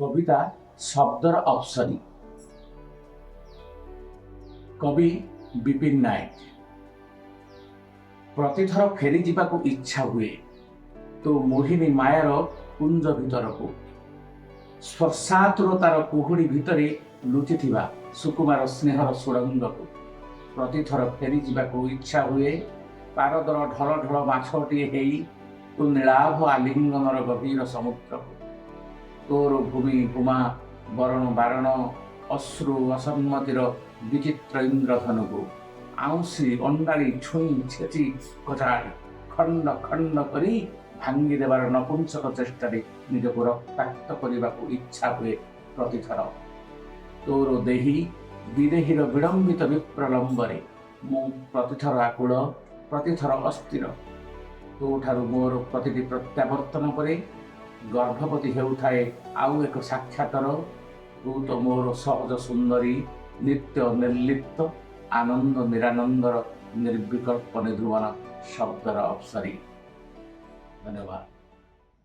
କବିତା ଶବ୍ଦର ଅପ୍ସରୀ, କବି ବିପିନ ନାୟକ। ପ୍ରତିଥର ଫେରିଯିବାକୁ ଇଚ୍ଛା ହୁଏ ତୋ ମୋହିନୀ ମାୟାର କୁଞ୍ଜ ଭିତରକୁ, ସ୍ପର୍ଶାତୁରତାର କୁହୁଡ଼ି ଭିତରେ ଲୁଚିଥିବା ସୁକୁମାର ସ୍ନେହର ସୁଡ଼ଙ୍ଗକୁ। ପ୍ରତିଥର ଫେରିଯିବାକୁ ଇଚ୍ଛା ହୁଏ ପାରଦର ଢଳ ଢଳ ମାଛଟିଏ ହେଇ ତୋ ନୀଳାଭ ଆଲିଙ୍ଗନର ଗଭୀର ସମୁଦ୍ରକୁ। ତୋର ଭୂମି ଭୂମା, ବରଣ ବାରଣ, ଅଶ୍ରୁ ଅସମ୍ମତିର ବିଚିତ୍ର ଇନ୍ଦ୍ରଧନୁକୁ ଆଉଁସି, ଅଣ୍ଡାଳି, ଛୁଇଁ, ଛେଚି, କଚାଡ଼ି ଖଣ୍ଡ ଖଣ୍ଡ କରି ଭାଙ୍ଗି ଦେବାର ନପୁଂସକ ଚେଷ୍ଟାରେ ନିଜକୁ ରକ୍ତାକ୍ତ କରିବାକୁ ଇଚ୍ଛା ହୁଏ ପ୍ରତିଥର। ତୋର ଦେହି ବିଦେହୀର ବିଡ଼ମ୍ବିତ ବିପ୍ରଲମ୍ବରେ ମୁଁ ପ୍ରତିଥର ଆକୁଳ, ପ୍ରତିଥର ଅସ୍ଥିର। ତୋଠାରୁ ମୋର ପ୍ରତିଟି ପ୍ରତ୍ୟାବର୍ତ୍ତନ ପରେ ଗର୍ଭବତୀ ହେଉଥାଏ ଆଉ ଏକ ସାକ୍ଷାତର। ତୁ ତ ମୋର ସହଜ ସୁନ୍ଦରୀ, ନିତ୍ୟ ନିର୍ଲିପ୍ତ ଆନନ୍ଦ ନିରାନନ୍ଦର ନିର୍ବିକଳ୍ପ ନିଧୁବନ ଶବ୍ଦର ଅପ୍ସରୀ। ଧନ୍ୟବାଦ।